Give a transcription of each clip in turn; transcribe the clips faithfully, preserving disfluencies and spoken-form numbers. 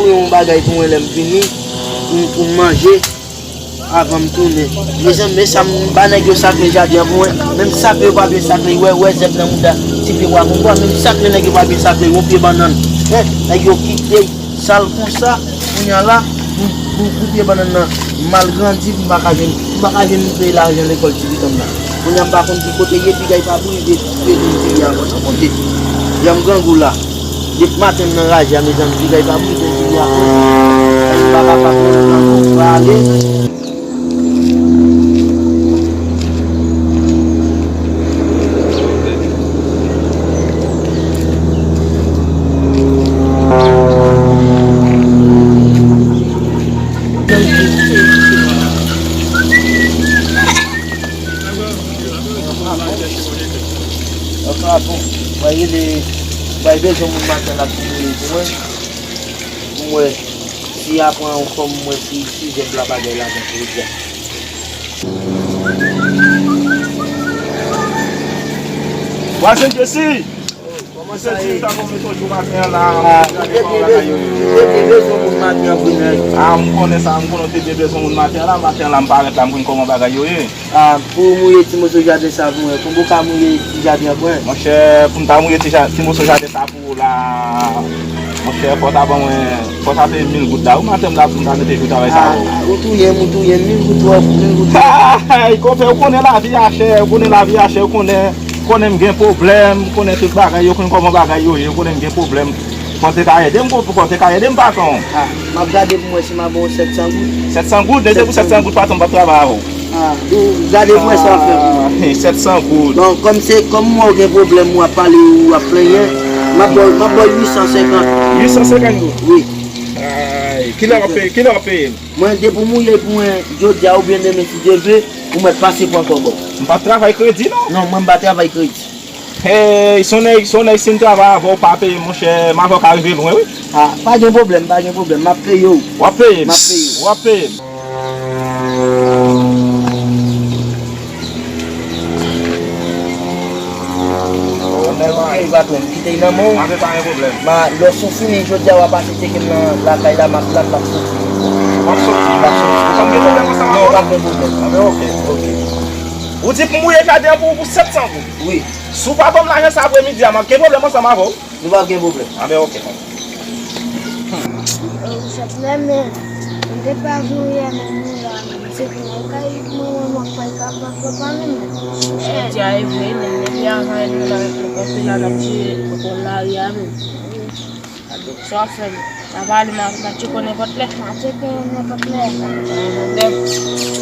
Yon bagay pou mwen lè m vini, pou, pou m manje, avan m tounen. Mezanmi, men sa m ba nèg yo sakle jaden an pou mwen. Menm sakle yo pa vle sakle, wè, wè zèb nan mouda, ti pye bwa kongo a, menm sakle nèg yo pa vle sakle, yon pye bannann. Hen, nèg yo kite sal konsa, kounye a la, pou, pou, pou pye bannann nan mal grandi, pou m pa ka jwenn, pou m pa ka jwenn peye lajan lekòl ti pitit mwen nan. Kounye a m pa konn ki kote ye, pigay pa bouyi, de, de, de, de, de, a mwen, non, Bondye. Jan m grangou la. Depi maten m nan raje a, mezanmi, pigay pa bouyi, de, de, de, a mwen. M pa kapab, non, grangou, m prale. Anfen, bon, mwen rele, mwen bezwen moun maten la pou mwen, pou mwen, pou mwen, si apre yon fòm, mwen, si, si zèb la bagay la, jan pou di a. Vwazen Jesi! Kòman sa ye? Mwen santi m ta konn met yon jou maten an la, ah, m te byen bezwen, m te byen bezwen moun maten an, vre nèg. Ah, m konnen sa, m konnen w te byen bezwen moun maten an la, maten an la, m parèt la, m konn kòman bagay yo ye. Ah, pou w mouye ti moso jaden sa pou mwen, pou m ka mouye ti jaden an pou mwen. Monchè, pou m ta mouye ti ja-, ti moso jaden sa pou ou la, monchè, fò w ta ban mwen, fò w ta peye m mil goud la, wi, maten m ta, pou m ta mete jou travay sa pou ou. Ah, ou touye m, ou touye m, mil goud twòp, mil goud twòp. Ay, konpè, ou konnen lavi a chè, ou konnen lavi a chè, ou konnen. Konnen m gen pwoblèm, konnen tout bagay, yo konnen kòman bagay yo ye, yo konnen m gen pwoblèm. Fò w te ka ede m, fò w te ka ede m, patwon. Ah, m ap gade pou m wè si m a ba w sèt san goud. Sèt san goud? Depi pou sèt san goud, patwon, m p ap travay avè w. Ah, ou gade pou m wè sa w ap fè pou mwen. Ah, sèt san goud. Bon, kòm se, kòm m wè w gen pwoblèm, w ap pale, w ap plenyen, m ap ba w, m ap ba w uit san senkant. Uit san senkant goud? Wi. Ay, kilè w ap peye, kilè w ap peye m? Mwen, depi w mouye pou mwen jodi a oubyen demen, si Dye vle, ou mèt pase pran kòb ou. M p ap travay kredi, non. Non, mwen m pa travay kredi. Hey, se yon nèg, se yon nèg, si m travay avè w, pa peye m, monchè, m avè w ka rive lwen, wi. Ah, pa gen pwoblèm, pa gen pwoblèm, m ap peye w. W ap peye m? M ap peye w. W ap peye m. Nèg, ok, patwon, m kite l nan men w. Anben, pa gen pwoblèm. Ma, lòske w fini jodi a, w a pase tcheke m nan lakay la, m ap la, m ap soti. W ap soti? M ap soti. Ou pa gen pwoblèm ansanm avè w? Non, pa gen pwoblèm. Anben, ok. Ok. Ou di pou m mouye jaden an pou ou pou sèt san goud? Wi. Si w pa ban m lajan sa aprè midi a, m ap gen pwoblèm ansanm avè w. Nou p ap gen pwoblèm. Anben, ok. Ou sot la, men m te pa vle yè, men nou la, men se pou mwen kay mwen, mwen, mwen fè kaka papa menm. Jodi a, e vre, men depi avan yè, nou la, nou kanpe la, n ap tire, nou konn lari a menm. Sa w ap fè, men. Sa va ale, m a, m a tcheke w nenpòt lè. M a tcheke w nenpòt lè. Pa gen pwoblèm.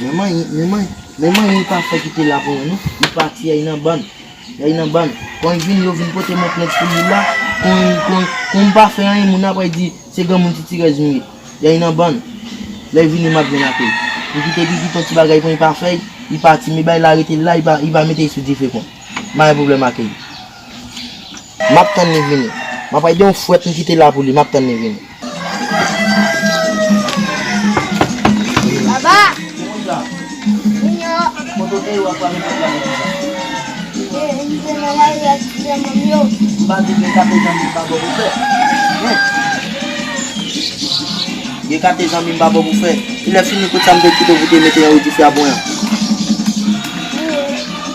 Men manyen, men manyen, men manyen li pa fè kite la pou mwen non. Li pati, y al nan bann. Y al nan bann. Kon l vini, yo vin pote mwen plent pou li la. Kon, kon, kon m pa fè anyen, moun nan pral di se granmoun Ti Tirèz m ye. Y al nan bann. Lè l vini, m ap jwenn ak li. M kite pitit yon ti bagay pou li pa fè, li pati. Men bay la rete la, li pa, li pa mete l sou dife kon. M pa gen pwoblèm ak li. M ap tann li vini. M ap bay de yon fwèt m kite la pou li. M ap tann li vini. Baba! Vini o. Kote w te ye w ap pale pou pale konsa? E, m te nan lari ak ti zanmi m yo. M pa di gen kate zanmi m pa bon pou fè. Hen. Gen kate zanmi m pa bon pou fè. Kilè fini kout sa m te kite w pou te mete yon dife a bwen an?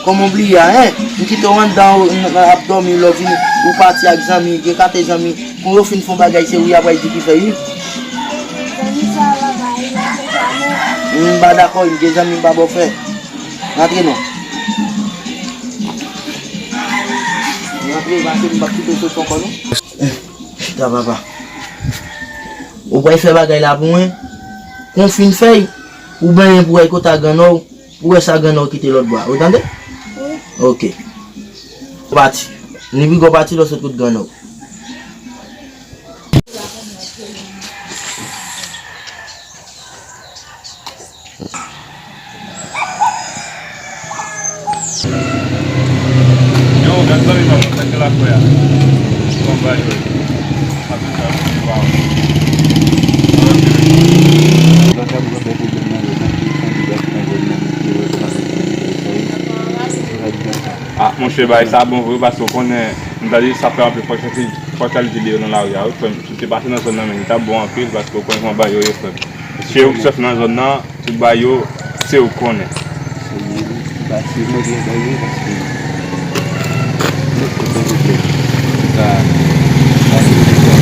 Kòman w bliye a, hen? M kite w anndan w, n, n, ap dòmi, lè w vini, ou pati ak zanmi, gen kate zanmi. Kon yo fin fè yon bagay, se ou y ap pral di ki fè, wi. Zanmi sa la, ba, li pa fè sa, non. M pa dakò, gen zanmi m pa ba w fè. Rantre non. Rantre, pase m p ap kite w soti ankò, non. Chita, papa. Ou pral fè bagay la pou mwen? Kon w fin fè l, ou benyen pou w al kote a grann ou. Ou wè sa grann ou kite lòt bò a, ou tande? Wi. Ok. Pati. Ni piga w pati lè w sot kot grann ou. Yo, gad zanmi m ap fè gè la frè a. Kòman bagay yo ye? Apre sa, yo fini pa. Ah, monchè, bagay sa bon vre, paske w konnen, m ta di sa fè anpil fwa k sòti, fwa k al videyo nan lari a, wi, frè m. Si w te pase nan zòn nan menm, li t ap bon anpil, paske w konnen kòman bagay yo ye, frè m. Chè ou k sòti nan zòn nan, tout bagay yo, se ou k konnen. Se li, li pa se mwen ki bay yo, paske mwen se mwen ki fè. Li pa, li pa se mwen ki fè.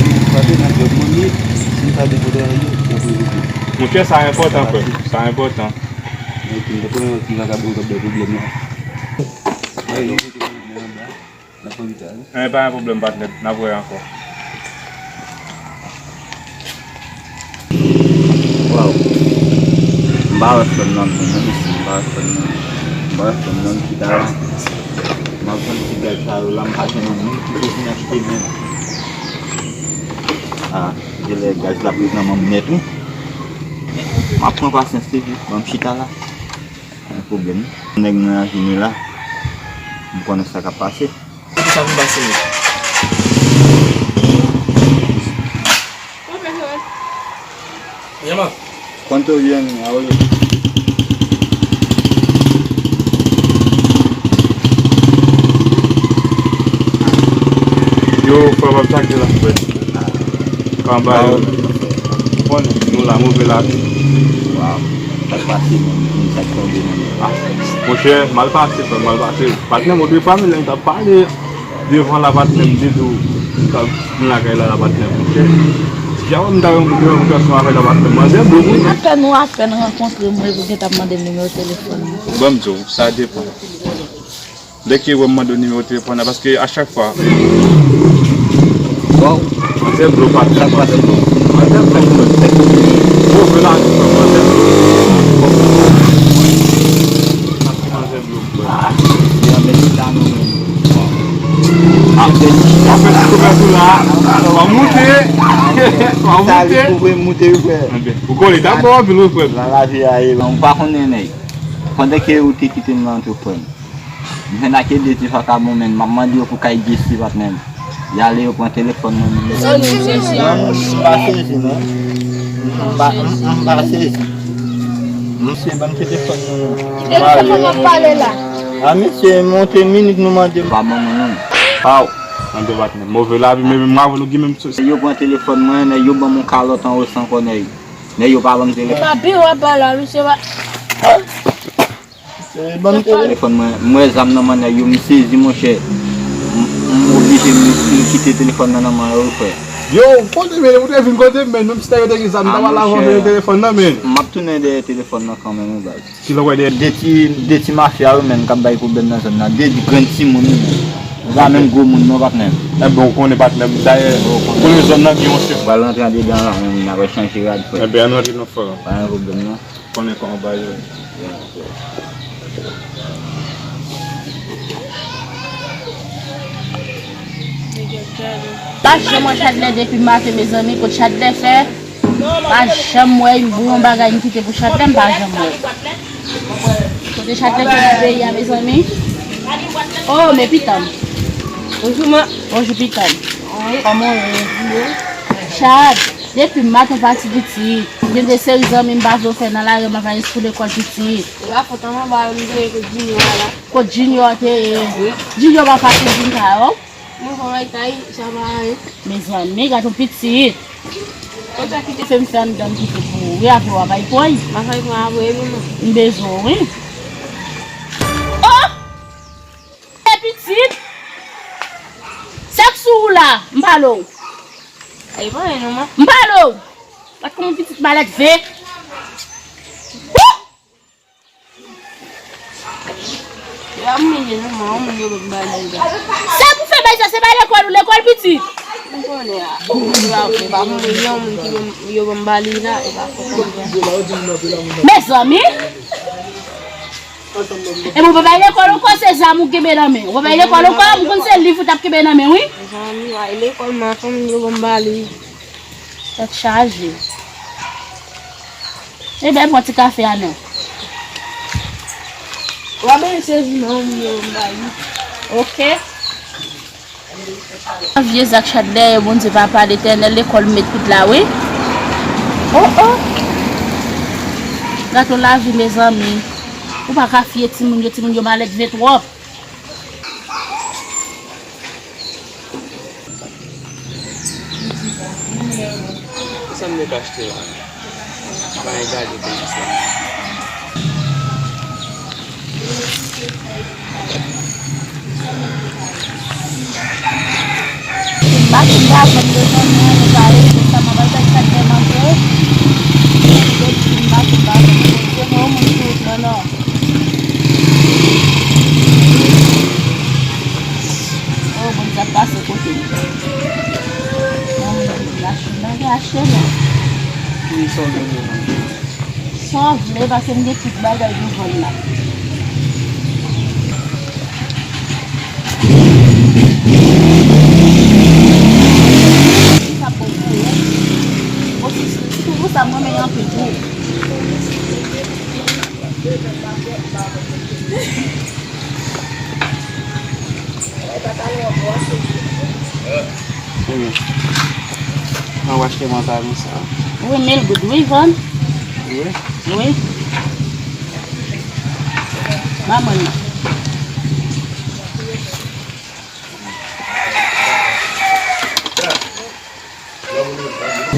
Li pa te nan jòb mwen ye, si m pa depoze yo, y ap revoke. Monchè, sa enpòtan, frè m. Sa enpòtan. Epi m te konnen yon ti vagabon k ap bay pwoblèm la. Mwen, yo mete pwoblèm anba. N ap fè pita, wi. Anyen, pa gen pwoblèm, patnè. N ap wè ankò. Waw. M pa wè frè m nan non, menm isi, m pa wè frè m nan. M pa wè frè m nan, m chita la. M ap tann ti gaz sa yo la, m pa jwenn yon moun ki vle vin achte menm. Ah, genlè gaz la priz nan men m nèt, wi. M ap pran pasyans, se jis, ban m chita la. Pa gen pwoblèm. Nèg mwen an vini la. M konnen sa k ap pase. Sa vin pase. Yaman. Cuánto viene, abuelo? Yo, frè, m ap chak de la, frè. Kòman bagay yo? Ou konnen, nou la, move lavi. Waw. Sa k pase menm, sa k tonbe menm? Ah, monchè, mal pase, frè, mal pase. Patnè m, ou te fami lè m t ap pale devan la, patnè m, te di w, m t ap vin lakay la, la, patnè m, monchè. Si jan m ta renmen, m te renmen fè ansanm avè la, patnè m, manzè blou, wi. Apèn ou apèn rankontre m, ou gentan ap mande m nimewo telefòn mwen. Ban m di w, sa depann. Lè ke w wè m mande w nimewo telefòn nan, paske a chak fwa. Waw. Manzè blo patnè, manzè blo. Manzè blo. Move la, manzè blo. Manzè blo, frè. Ah, w ap fè ti kouvèti la. W ap moute. W ap moute. Ou kole, ta bon anpil, wi, frè m. Nan lavi a, e, m pa konnen nèg. Pandan ke ou te kite m nan tou, frè m. M jwenn ak de ti vakabon, menn, m ap mande yo pou kay Jesi, patnè m. Y ale, yo pran telefòn mwen, menn. Sa nou sezi a? M pa sezi, non. M pa, m, m pa sezi. Mesye, ban m telefòn mwen, non. Telefòn mwen ap pale la. A, mesye, monte minit nou mande m. Pa ban mwen, non. Aw. Mande patnè m. Move lavi, men, men, m avè nou gen menm sou. Yo pran telefòn mwen, nèg yo ban m yon kalòt anwo san kò, nèg. Nèg yo pa ban m telefòn. E pa pi w ap pale la, mesye, pa. Telefòn mwen, m wè zam nan men nèg yo, m sezi, monchè. M, m oblije m, m kite telefòn nan nan men yo, wi, frè. Yo, kote men, ou te vin kote men, menm si nèg yo te gen zam, ta pral avè w, men telefòn nan, men. M ap tounen dèyè telefòn nan kanmenm, wi, baz. Ki lè w wè dèyè? De ti, de ti mafya yo, menm, k ap bay pwoblèm nan zòn nan. De grenn timoun, wi, menm. Yo pa menm gwo moun, non, patnè m. Enben, ou konnen, patnè m, dayè, ou konnen zòn nan gen yon chèf. M pral rantre andedan la, menm, n a chanje rad, frè. Enben, ann rantre, non, frè. Pa gen pwoblèm, non. Konnen kòman bagay yo ye. Pa janm wè Chadlè depi maten, mezanmi, kot Chadlè fè? Pa janm wè yon bon bagay m kite pou Chadlè, m pa janm wè. Kote Chadlè fè nan peyi a, mezanmi? Oh, men pitanm. Bonjou, ma. Bonjou, pitanm. Kòman w ye? Chad, depi maten w pati pitit. Gen de seri zanmi m pa vle w fè nan lari, m ap al pou lekòl pitit. E pa fòt an, manman m te ye kot Junior a la. Kot Junior te ye? Wi. Junior pa fasil vin kay ou? Mwen fè bagay kay, sa pa anyen. Mezanmi, gad yon pitit. Konsa ki te fè m fè anndan m kite pou ou. Wi, apre w ap al pran. M ap al pran apre, wi, manman. M bezwen w, wi. Oh! E pitit? Sa k sou ou la? M pale w. Ay, pa anyen non, man. M pale w. Gad kòman pitit malèt ve. Wouh! Yo ap mele non, man, yon moun yo p ap ba li la. Sa pou fè bay sa, se pa lekòl ou, lekòl pitit. M konnen a. Yo ap, yo pa konn yon moun ki yo p ap ba li la, e pa konn. Mezanmi! E bon, w pa bay lekòl ankò, se zam ou kenbe nan men. W pa bay lekòl ankò, m konn se liv ou t ap kenbe nan men, wi. Mezanmi, w ay lekòl, m a fanmi yo ban m ba liv. Tèt chaje. Ebyen, pran ti kafe a non. W a benyen sezi non, m yo m ba li. Oke. Vye zak chat dèyè Bondye papa letènèl, lekòl met kout la wi. Oh oh. Gad yon lavi mezanmi. Ou pa ka fye timoun yo, timoun yo malèdve twòp. Kisa m te ka achte la? Pa gen gade pou mwen sa. Simba, Simba, mwen bezwen mwen, mwen pa rete sa, mwen pa fè sa, mwen manje. Simba, Simba, mwen manje, mwen manje, mwen manje. Oh, Bondye ap pase kote m. Mwen, mwen, mwen achte, mwen gen achte non. Wi, sa w vle manje. Sa w vle, paske m gen tout bagay pou vann la. Sa bon pou ou. Osi, si, si pou sa, mwen renmen anpil tou. Ebyen, mwen w achte pantalon sa. Wi, mil goud, wi, vann. Wi. Wi. Ba mwen nan.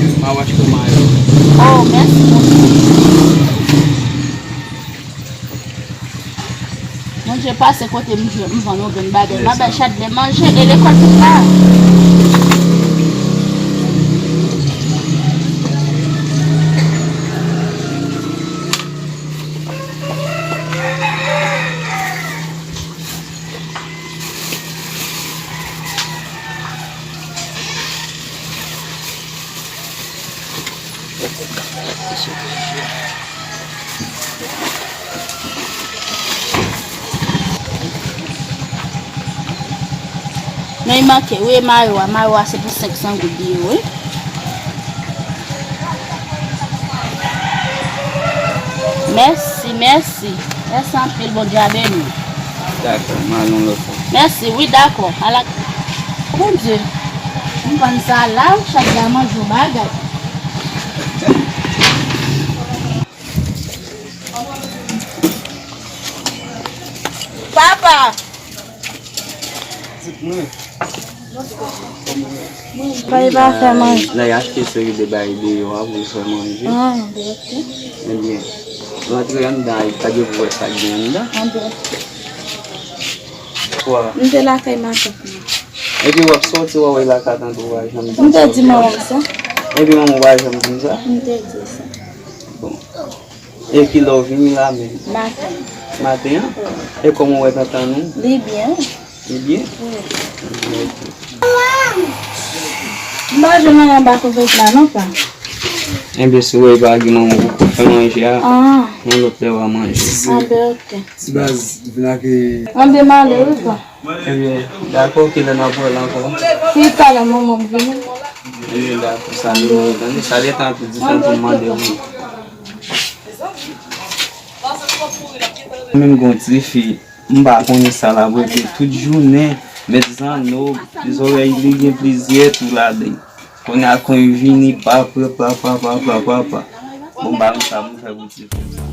M ap achte mayo. Oh, mèsi, Bondye. Bondye pase kote m jwe, m vann yon grenn bagay. M ap bay Chadley manje e lekòl tout la. Men li manke, wi, mayo a, mayo a se pou senk san goud li ye, wi. Mèsi, mèsi. Mèsi anpil, Bondye a beni w. Dakò, m al yon lòt fwa. Mèsi, wi, dakò. Ala, Bondye, m vann sa la, Chadley a manje yon bagay. Papa! Kòman pa fè manje? Lè y achte seri de bagay deyò a pou l fè manje. Ah, anben, oke. Ebyen, rantre anndan, pa gen pou wè sa k gen anndan. Anben, oke. Kwa? M te lakay matant mwen. Epi w ap sòti, w a wè lakay tante w pa janm di m sa. M te di manman m sa. Epi manman w pa janm di m sa? M te di sa. Bon. E kilè w vini la menm? Maten. Maten an? Wi. E kòman w wè tante nou? Li byen. Li byen? Wi. M pa jwenn anyen anba kouvèt la non, pa. Enben, si w wè pa gen manman w poko fè manje a, yon lòt lè w a manje. Anben, oke. Ti baz, vin ak. Anben, m ale, wi, pa. Ebyen, dakò, kilè n ap wè l ankò? Si talè manman m vini. Ebyen, dakò, salye mwen, tande, salye tante, di tante m mande w. Menm gon ti fi, m pa konnen sa l ap regle tout jounen, met zanno, zòrèy li gen plizyè tou ladan l. Kounye a, kon l vini, papa, papa, papa, papa. Bon, ba m sa pou m fè pou ti fi.